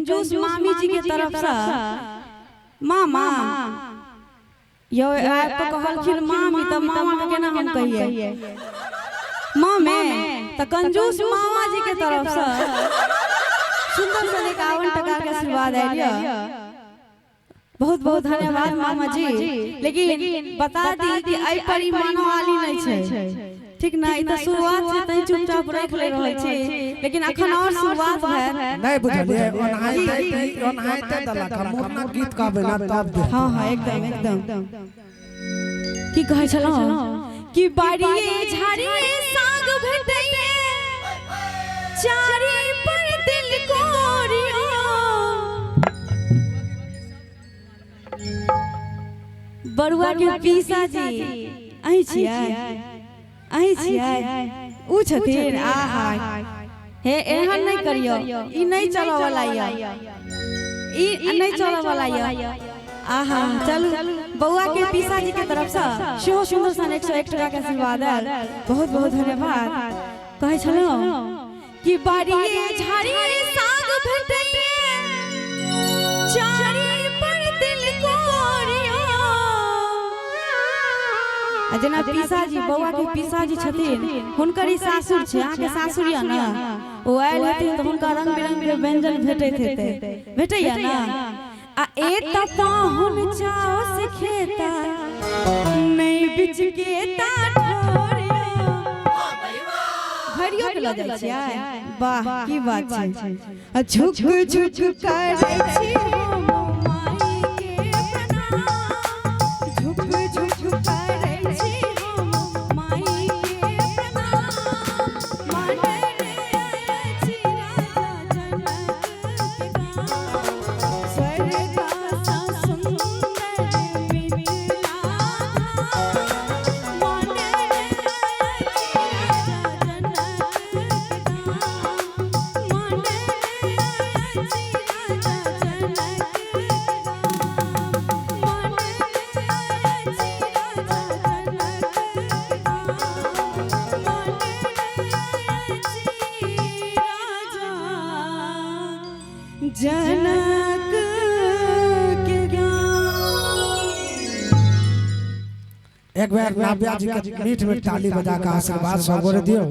कंजूस मामी जी के तरफ से मामा यो आपको कहलखिन मामी त मामा के केना हम कहिए मामे त कंजूस मामा जी के तरफ से सुंदर सन 51 टका के आशीर्वाद आयल। बहुत बहुत धन्यवाद मामा जी। लेकिन बता दी कि एहि पर ई मानो वाली नहीं छै, ठीक ना? ई त शुरुआत छै तैं चुपचाप राखि ले रहल छी, लेकिन अखन और शुरुआत है। नहीं बुझलिए, ओनाहिते देलक मुरना गीत कहबै ना तब दे। हाँ हाँ एकदम एकदम। की कहै छलहुँ कि बाड़िए झाड़िए साग भेटैए चारी पर दिल कोरियो। बरुआ के पीसा जी अहीं छियै, अहीं छियै, उ छथिन। आहा हे एहन नहीं करियो, ई नहीं चलऽ वाला य, ई नहीं चलऽ वाला य। आहा चलू बउआ के पीसा जी के तरफ से सेहो सुंदर सन 101 टका के आशीर्वाद आयल। बहुत बहुत धन्यवाद। कहै छलहुँ कि बाड़िए झाड़िए साग भेटैए चारी पर दिल कोरियो। आ जेना पीसाजी बउआ के पीसाजी छथिन हुनकर ई सासुर छै, अहाँके सासुर यऽ ने, ओ आयल हेथिन तऽ हुनका रंग बिरंग के व्यंजन भेटैत हेतै, भेटैया ने? आ ए त पाहुन चाव से खेता नहीं बिच के ता ठोरियो। भरियो के लऽ जाइ छियै? वाह की बात छै। आ झुक झुक करै छी हम माई के प्रणाम, झुक झुक करै छी हम माई के प्रणाम। मानने अछि राजा जनक के गाम, स्वर्ग सा सुंदर मिथिला धाम। मानने अछि राजा जनक के गाम, मानने अछि राजा जनक के गाम, मानने अछि राजा जनक के गाम, मानने अछि राजा जनक के गाम। एक बार नाव्या जी के मीठ मीठ ताली बजा के आशीर्वाद सब गोरे दियो।